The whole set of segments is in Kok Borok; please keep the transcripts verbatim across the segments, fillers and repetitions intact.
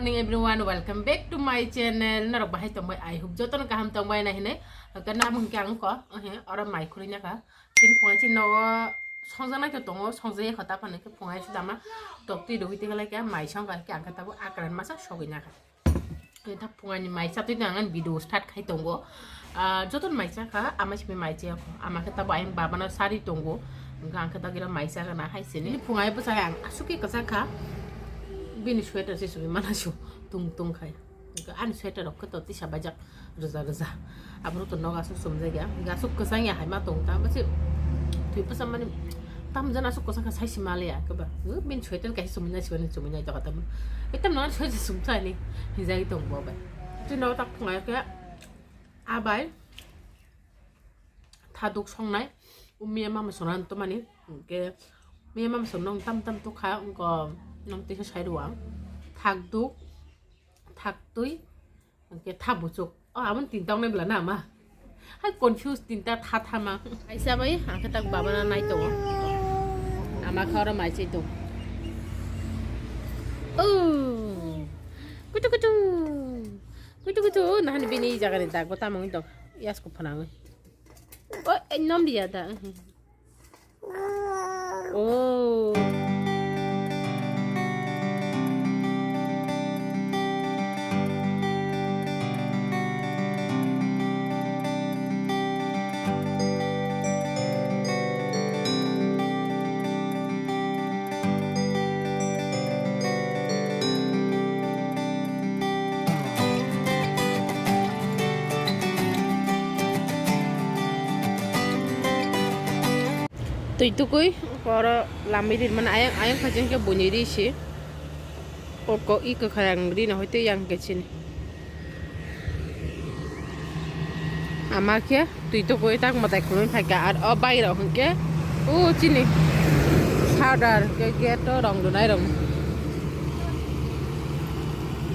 Morning everyone, welcome back to my channel. Norok bahai tongbai, I hope jotono kaham tongbai na hinui. Hwnkhe nam hwnkhe ang ko, ohe, oro mai khurui naka. Tini phungai chini nogo songjak nai to tongo, songjak ya kho ta phano khe phungai sudama tok twi rwui twi khlai khe mai songkha khe ang khe tabuk akran masa sogwi naka. Tei thak phungaini mai chatwi tong ang video start khai tongo. Ah, jotono mai chakha, ama simi mai chaya kho. Ama khe tabo ayang babano sari tongo. Hwnkhe ang khe tagwira mai chakha na hai sini. Bini phungai bwsai ang aswk khe kwchang kha. Bini sweater se sumi mana su tung tung khai. Hwnkhe ani sweater rok khe to tisa baijak rwja rwja. Aborok to nogo aswk sumjak ya. Hwnkhe aswk kwchang ya hai ma tong ta. Bwsai thwi bwsa mani tam jani aswk kwchang kha sai si maliya khe ba. Bini sweater kaisa sumui nai sibani sumui nai tokha tamo. Etam nang sweater sumsa ni hinjagwi tong bo bai. Twi nogo tak phungai khe abai thaduk songnai. Umiya mama songna tomani. Hwnkhe umiya mama songno tam tam tukha wngko nang tisa sai rwang. Thakduk, thaktwi, hwnkhe thabuchuk. O, aboni tinta wngnai bwla na ma? Hai confuse tinta tha tha ma. Kaisa bai, ang khe tak babana nai tongo. Ama khe oro mai chai tongo. O, kutu kutu. Kutu kutu, nahani bini jagani dag bo tamo wngwi tong. Yasko phanangwi. O, ei, nom dia da. Oh. Twi tukui oro lamwi ri mano ayang, ayang phaising khe buini ri si. O ko-, i kwkhwrang ri no hoi twi yang khe chini. Ama khe twi tukui tak mwtai khulumwi phaikha, ar o bai rok hwnkhe o chini sadar hwnkhe gate o rong rwnai rok.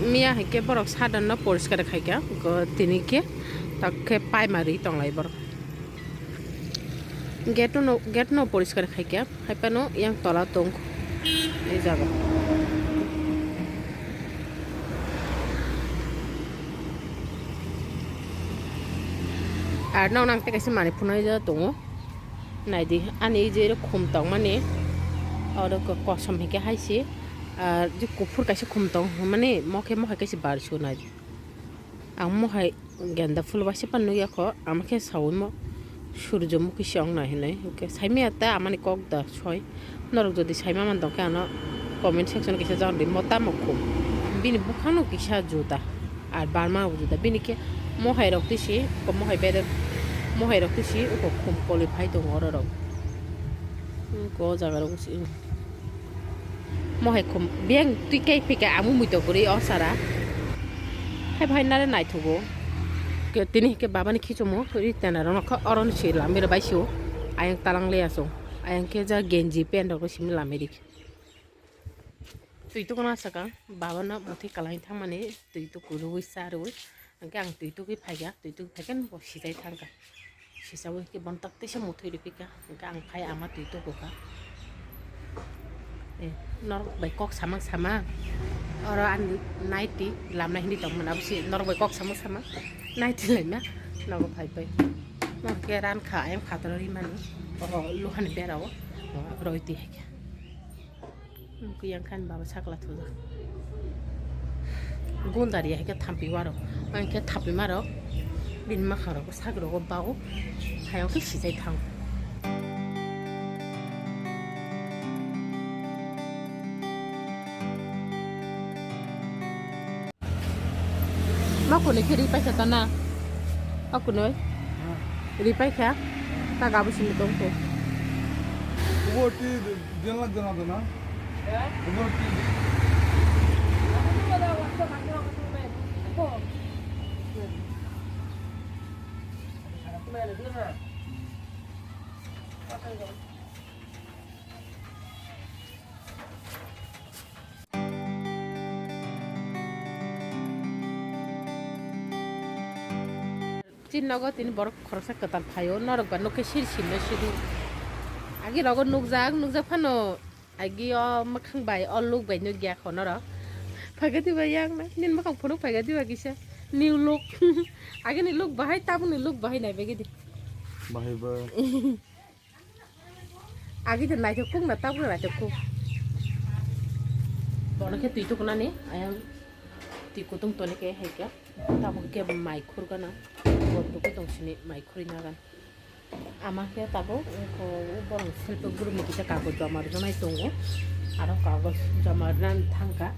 Miya hwnkhe borok sadar no poriskar khaikha, tini khe tak khe paima ri tonglai borok. Gate no, gate no poriskar khaikha, haiphano yang tola tong e jaga. Ar nok nang tei kaisa manwi phunai ja tongo. Naidi, ani je khum tongmani oro kosom hwnkhe hai se, ar je kuphur kaisa khum tong mani mokhe mohai kaisa bar su naidi. Ang mohai genda phul waisa pan nukya kho, ama khe sawi mo surjomukhi se ong nai hinwi. Hwnkhe saimaya ta amani kok da soi. Norok jodi saima man tongkhe ano comment section kisa jang di, mo tamo khum. Bini bukhano kisa juda, ar barma bo juda. Bini khe mohai rok tisi, ko mohai bedek, mohai rok tisi uko khum koli phai tongo oro rok. Ko jaga rok si. Mohai khum biyang twi kai phika amu mui to kwrwi o sara. Hai phai nare naithugo. Ke tini ke babani khichumo ri tena rok kha oron si lamira bai sio. Ayang talang le aso. Ayang khe ja genji pant rok simi lamiri. Twi tukuna saka babana muthi kalai thangmani twi tukurwi charwi. Hwnkhe ang twi tugwi phaikha, twi tugwi phaikhe bo sijai thangkha. Sijaui khe bono tak teisa muthwi rwphikha, hwnkhe ang phai ama twi tugukha. Eh, norok bai kok samang samang. Oro ani naiti lamna hindi tongmani, abo si norok bai kok samang samang. Naiti laima nogo phai pai. Norok khe ran kha, ayang phataro rimani. Oho, luhani berao. Roi twi hai khe. Kuyang khan baba sakla thuja. Gundari hai khe thampi waro. Ang khe thampi maro. Bini makha rogo sak rogo bao. Hayang khe sijai thang. Ma kwnwi khe ri paisa ta na? A kwnwi? Ri paikha? Ta gabo simi tong khe. Ubo ti den lak jana dana. Ubo ti. Chini nogo tini borok khoroksa kwtal phaio, norok ba nokhe siri siri no siri. Agi rogo nukjak, nukjak phano agi o mwkhang bai, o luk bai nukya kho norok. Phaikha diba yang na? Nini bwkhang phunuk phaikha diba kisa? New look. Agini look bahai, tabukni look bahai nai bagwi di. Bahai ba. Agi de naithok kuk na, tabuk naithok kuk. Bono khe twi tukunani, ayang twi kutung toni khe hai khe. Tabuk khe mai khurgana. Bo tuku tong sini mai khurina gan. Ama khe tabuk, borok self help group ni kisa kagoj joma rwjaknai tongo. Aro kagoj joma rwna thangkha.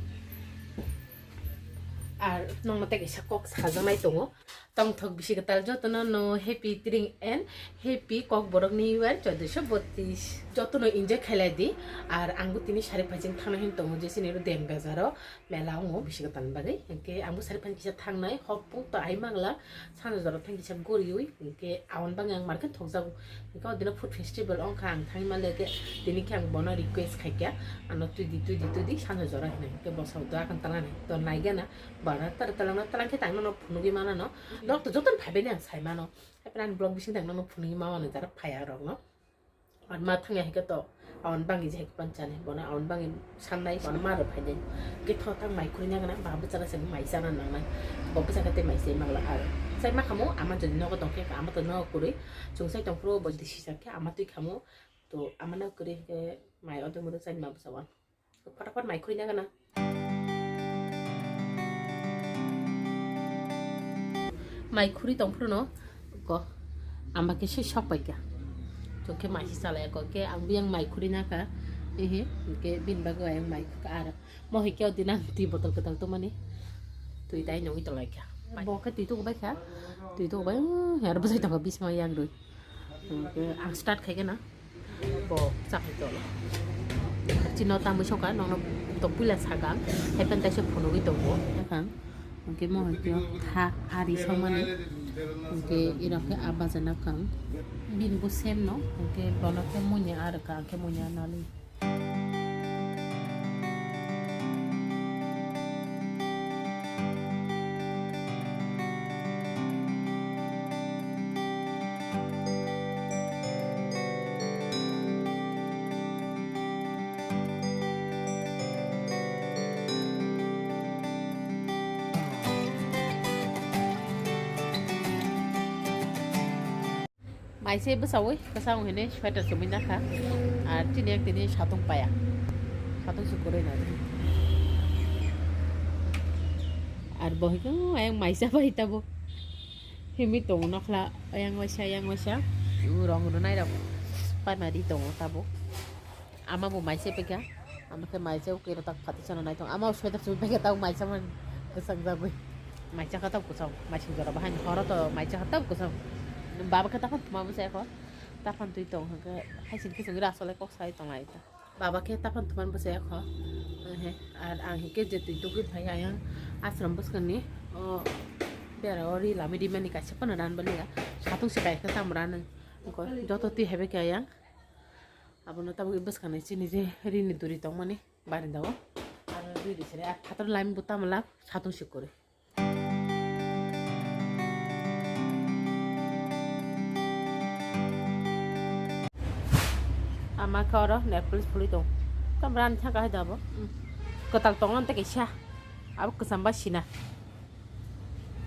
Ar nokno tei kaisa kok sajaknai tongo. Tongthok bisi kwtal jotono no happy tring and happy Kokborok New Year chauddosho bottis. Jotono enjoy khailai di. Ar angbo tini sari phaiching thangna hin tongo, je sini ro Dem Bazar o mela wngo bisi kwtal ni bagwi. Hinkhe angbo sari phaiching kisa thangnai, hopung to ai mangla, sanja jora thang kisa goriwi. Hinkhe aboni bagwi ang market thokjago. Hinkhe o dino food festival wngkha, ang thangwi manliya khe tini khe ang bono request khaikha, ano twi di, twi di, twi di, sanja jora hinwi. Hinkhe bo sao da khan talani to naigana. Bara tar talangna talang khe tang nono phunugwi manano. Nok to jotono phaibaini ang sai mano. Hapheno ani vlog bising tang nono phunugwi mamano jara phaiya rokno. Ar ma thangya hai khe to awan bangwi je hai khe pan chani. Bono awan bangwi sannai bono ma rw phainai. Khe tho tang mai khurina gana ba bwchana se mai chana nangnai. Bo bwchaka tei mai se magla ar. Sai ma khamo ama jodi nogo tong khe ama to nogo kwrwi. Chwng sai tong phuru bo disi sak khe ama twi khamo. To ama no kwrwi khe mai odok modok chani ma bwchawan. Phataphot mai khurina gana. Mai khuri tong phuru no ko ama khe se sok pai kha. To khe mai se chalai ko khe ang biyang mai khuri na kha. Ehe ke bin bagwi ayang mai kha ar mo hai khe o din ang twi botol kwtal tongmani twi dai nungwi tong lai kha. Bo khe twi tuku bai kha. Twi tuku bai, hmm, yar bwsai tong kha bisma yang rwi. Ang start khai gana. Bo chapai tolo. Chino tamwi soka nokno to puila saka. Hepen taisa phunugwi tongo. Kha. Hwnkhe mo hwnkhe tha ari songmani. Hwnkhe iro khe a baja na kang. Bini bo sem no. Hwnkhe bono khe munya ar ka khe munya nali. Mai se bwsaui kwchang hwnwi sweater chumui nakha. Ar tini ek tini satung paya. Satung se kwrwi nai. Ar bo hwnkhe ayang maisa bai tabuk. Himwi tongo nokhla ayang waisa ayang waisa. Rong rwnai rok paimari tongo tabuk. Ama bo mai se pekha, ama khe mai se ukiro tak phati sana nai tong. Ama sweater chumui pekha tak mai sama kwchang jagwi. Mai chakha tak kwchang, mai sing jora bahai horo to mai chakha tak kwchang. Baba khe tapan thuma bo se kho. Tapan twi tong hwnkhe hai sini khe chwngwi asole kok sai tong lai ta. Baba khe tapan thuman bo se kho. He, ar ang hike je twi tugwi phai ayang ashram bwskangni o bera o ri lami rimani kaisa phano ran baliya. Satung se kai khe tam ran. Joto twi hebe khe ayang. Abono tabuk bwskangni chini je rini duri tongmani barinda o. Aro dui di sere, ah, phatar lime bo tamo lak satung sikori. Ama khe oro nail polish phulwi tong. Tamo rani thangkha hai dabo. Kwtal tong tei kaisa. Abo kwcham ba sina.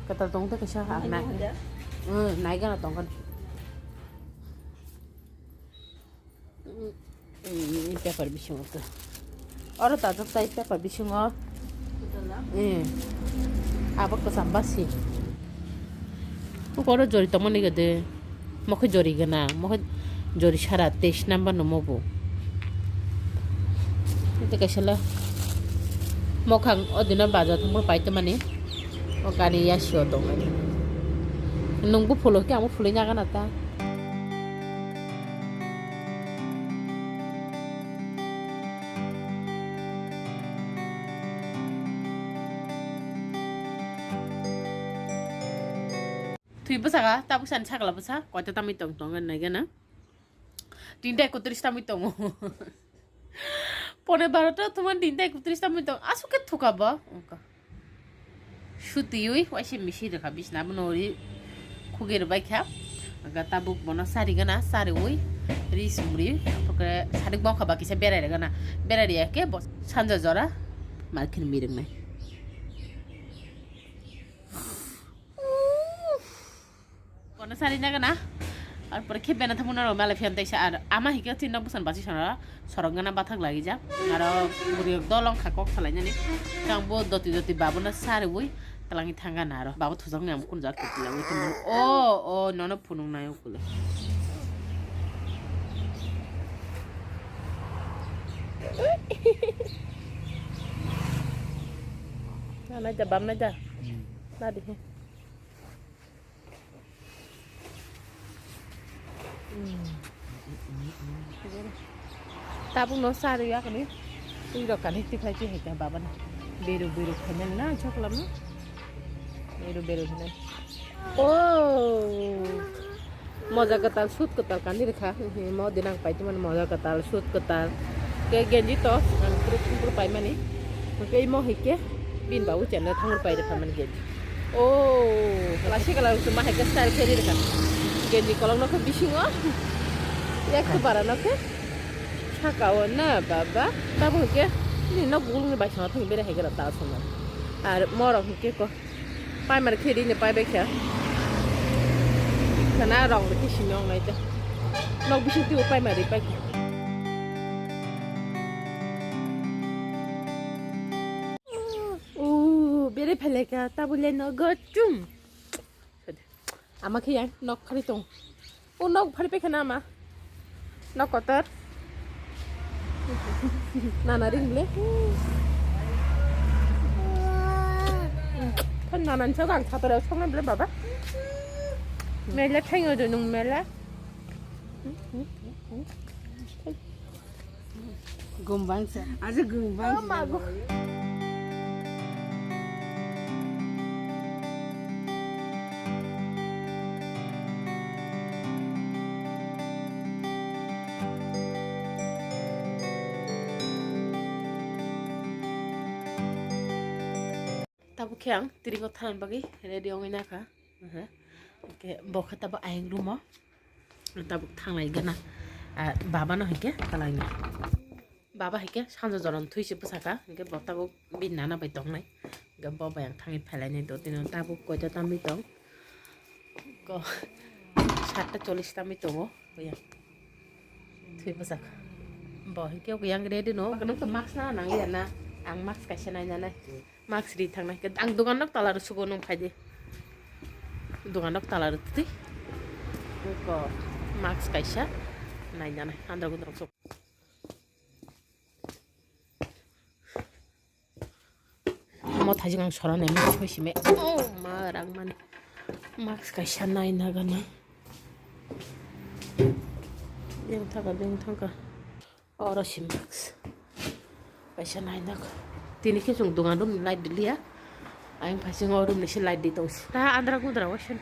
Kwtal tong tei kaisa ha nai. Nai gana tongkha. Paper bisingo khe. Oro tajak tai paper bisingo. Abo kwcham basi. Oro jori tongmani gede. Mokhe jori gana, mokhe jori sara teis number no mobo. Tei kaisa le mokhang o dino bajar thangma pai tongmani. O gari yasio tongmani. Nungbo phulo khe amo phulwi nagana ta. Thwi bwsaka tabuk sani sakla bwsa koita tamwi tong tong nai gana. Tinta ekotris tamwi tongo. Pone barota thuman tinta ekotris tamwi tong asuk khe thuka bo. Sutiui waise misi rwkha bisna abono ri khuge rwbai kha. Aga tabuk bono sari gana sariui ri sumri apokhe sadik bongkha ba kisa berai rwgana berai riya khe bo sanja jora market mirwngnai. Sari na gana. Ar pore khe bena thamu na rok mala phiyam taisa ar ama hikhe twi nok bwsan basi sana sorok gana bathak lagi ja. Aro buri rok dolong kha kok salai nani. Tang bo doti doti babu na sari ui talangi thanga na aro. Babu thujak ni am kun jak tu la ui tu. O, o, nono phunung nai ukule. Na na ja bam na ja. Na di he. Tabuk no sa rwya kani. Twi rok kani twi phai twi hai ka baba na. Beru beru khainani na choklam no. Beru beru hinai. Oh. Moja kwtal sut kwtal kani rwkha. Mo dinang pai twi mani moja kwtal sut kwtal. Ke genji to ang puru puru pai mani. Ke mo hai ke bin babu channel thangul pai rwkha mani genji. Oh, lasi kala su ma hai ke style khe ri rwkha. Genji kolok no khe bisingo. Yak to bara no khe. Saka o na baba. Tabo ke ni no gul ni bai sama thang bere hai ke ta sama. Ar mo rok ke ko. Primary khe ri ni pai bai kha. Khana rong ri khe sini ong nai ta. Nok bising tu primary pai kha. U bere pheleka tabule no gochung. Ama khe yang nok khari tong. O nok phari pekha na ama. Nok kotor. Nana ring le. Kan nana ni sagang sator song na baba. Mele thayo do nung mele. Gumbang sa. Aja gumbang. Oh, mago. Tabuk khe ang tringo thanani bagwi ready wngwi nakha. Oke, bo khe tabuk ayang room o. Tabuk thanglai gana. Ah, baba no hwnkhe talaini. Baba hwnkhe sanjo jorom thwi se bwsaka. Hwnkhe bo tabuk bini nana bai tongnai. Hwnkhe bo bai ang thangwi phailainai do tino tabuk koita tamwi tong. Ko satta chollish tamwi tongo. Boya. Thwi bwsaka. Bo hwnkhe bo yang ready no. Mask na nangliya na. Ang mask kaisa nainanai. Mask ri thangnai. Ang dogan nok tala rw sugo nung phaidi. Dogan nok tala rw twi. Ko mask kaisa nainanai. Andra gundra sok. Mo thajik ang sora nai mask bai simi. Oh, ma rang mani. Mask kaisa naina gana. Beng thaka, beng thaka. Oro si mask. Kaisa nainok. Tini khe chwng dogan room ni light diliya. Ayang phaising o room ni se light di tongsi. Ta andra gundra waisa.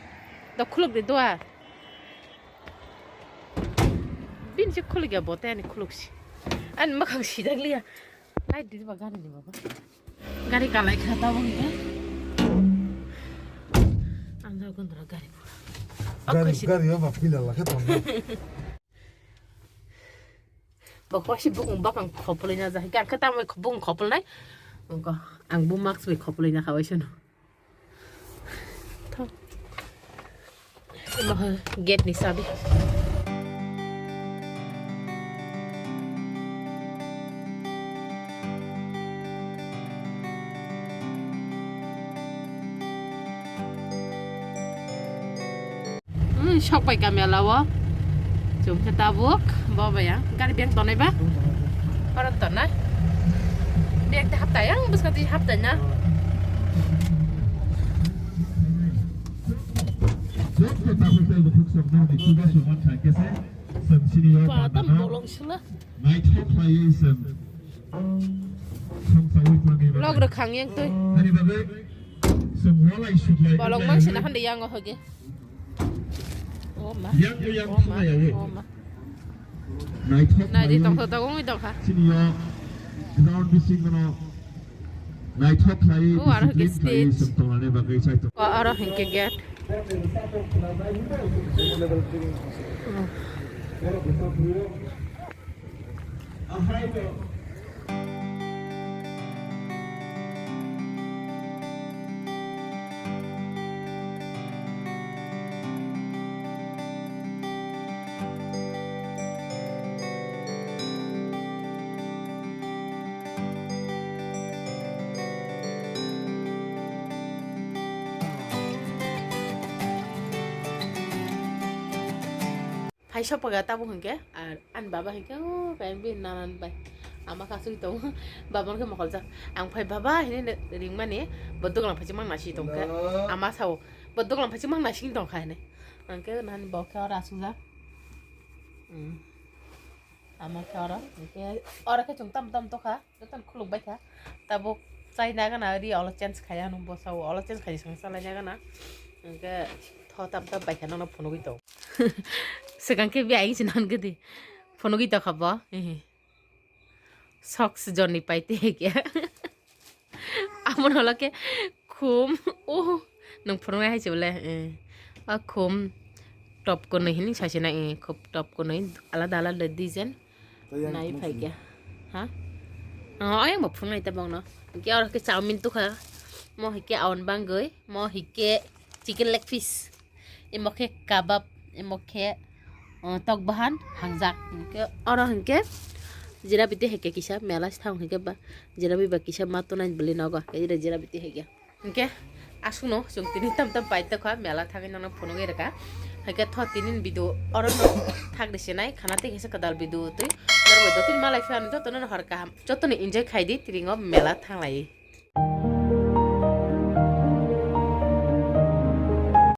Da khuluk di dua. Bini se khuluk ya bote ani khuluk si. Ani makhang sijak liya. Light di ba gari ni baba. Gari kalai kha ta bang ya. Andra gundra gari pura. Gari, gari o ba pila la khe tong. Bokol si bukung bakang khopolwi na jahai. Ang khe tamoi bukung khopolnai. Ang bo mask bai khopolwi na khabai sano. Gate ni sabi. Hmm, sok bai kamela o. Chum khe tabuk bo bai ang gari beng tonai ba. Koron tonai. Beng te haptai ang bwskang twi haptai na. Ba tam bolong sila. Naithok khlaiwi chwng songchawi tongwi bagwi. Log rwkhang yang twi. Ani bagwi chwng walai suklai. Bolong mansina hande yang o hoge. O ma. Yang o yang thanglayawi. O ma. Naithok khlaiwi. Nai di tongtho tongwi tongkha. Chini o ground bisingono. Naithok khlaiwi, oh, aro discipline khlaiwi, stage. Chwng tongnani bagwi chai tongo. O, aro hinkhe gate. Hai sopaga tabuk hinkhe, ar ani baba hinkhe, o, kain bini nanan bai. Ama kasui tongo, baba hinkhe mokoljak. Ang phai baba hini ringmani, bo doglam phaichimang nasi tongkhe. Hello. Ama sao, bo doglam phaichimang nasi tongkha hini. Angkhe nani bo khe oro asukjak. Hmm. Ama khe oro, hinkhe oro khe chwng tam tam tokha. Jotono khuluk bai kha. Tabuk chaina gana ri olo change khai ano bwsao olo change khai swng chalai na gana. Hwnkhe tho tap tap bai kha nono phunugwi tong. Swkang khe bi aying se nan gidi. Phunugwi tokha bo. Ehe. Socks jonni pai te khe. Amon holo khe khum. Oh, nung phunuknai hai se bole. Eh. A khum top kwnwi hini sasinai, eh, khum top kwnwi alada alada design. Nai phai khe. Ha? Oh, ayang bo phunuknai ta bongno. Hwnkhe oro khe chowmin tukha. Mo hwnkhe aon bangwi. Mo hwnkhe chicken leg piece. Imo khe kabab. Imo khe, oh, tok bahan hangjak. Hwnkhe oro hwnkhe jira biti hwnkhe kisa mela thang hwnkhe ba jira biba kisa ma tonai bwlwi nogo. Khe jira jira biti hwnkhe. Hwnkhe aswkno chwng tini tam tam pai tokha mela thangwi nono phunugwi rwkha. Hwnkhe tho tini video orono thak rwsinai khana tei kisa kwtal video twi norbai dotini malai phiyano jotono hor kaham jotono enjoy khaidi tiringo mela thanglaiwi.